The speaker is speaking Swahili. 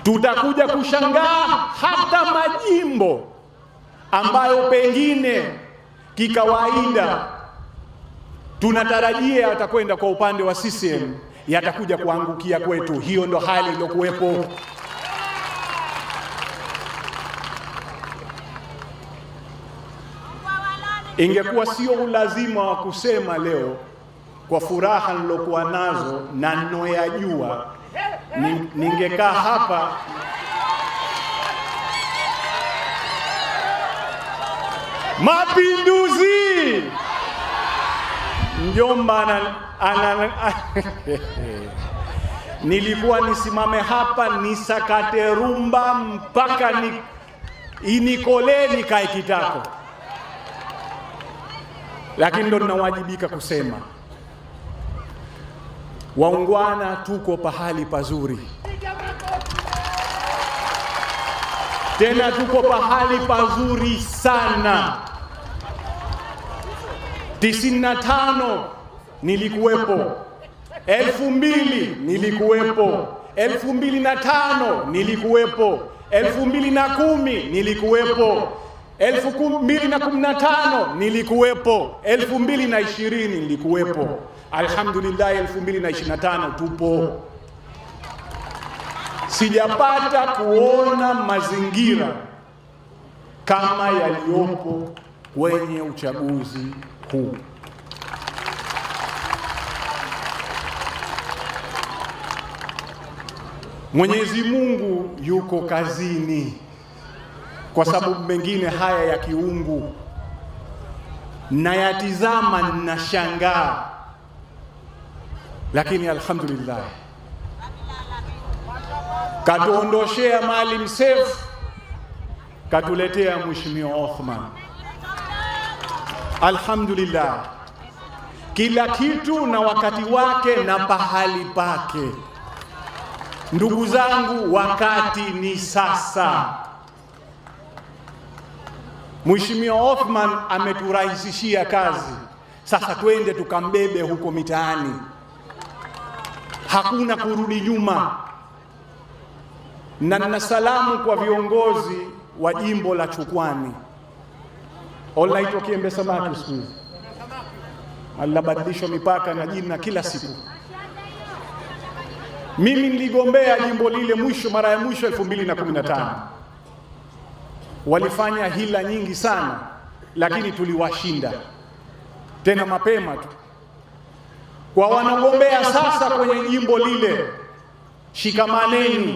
Tutakuja kushangaa hata majimbo ambayo pengine kikawaida tunatarajia yatakwenda kwa upande wa CCM yatakuja kuangukia kwetu. Hiyo ndo hali iliyokuwepo. Ingekuwa sio ulazima wa kusema leo kwa furaha nilokuwa nazo na ninoyajua, ningekaa hapa Mapinduzi! Mjomba ana nilikuwa nisimame hapa nisakate rumba mpaka inikolee nikae kitako, lakini ndo ninawajibika kusema, waungwana, tuko pahali pazuri, tena tuko pahali pazuri sana. 95 nilikuwepo, 2000 nilikuwepo, 2005 nilikuwepo, 2010 nilikuwepo, 2015 nilikuwepo, 2020 nilikuwepo. Alhamdulillah, 2025 tupo. Sijapata kuona mazingira kama yaliyopo kwenye uchaguzi huu. Mwenyezi Mungu yuko kazini, kwa sababu mengine haya ya kiungu nayatizama nashangaa, lakini alhamdulillah katuondoshea Maalim Seif, katuletea Mheshimiwa Othman. Alhamdulillah, kila kitu na wakati wake na pahali pake. Ndugu zangu, wakati ni sasa. Mheshimiwa Othman ameturahisishia kazi, sasa twende tukambebe huko mitaani, hakuna kurudi nyuma. Na nina salamu kwa viongozi wa jimbo la Chukwani, olaitwa Kiembe Samaki siku hizi, alibadilishwa mipaka na jina kila siku. Mimi niligombea jimbo lile mwisho, mara ya mwisho 2015. Walifanya hila nyingi sana, lakini tuliwashinda tena mapema tu. Kwa wanagombea sasa kwenye jimbo lile, shikamaneni.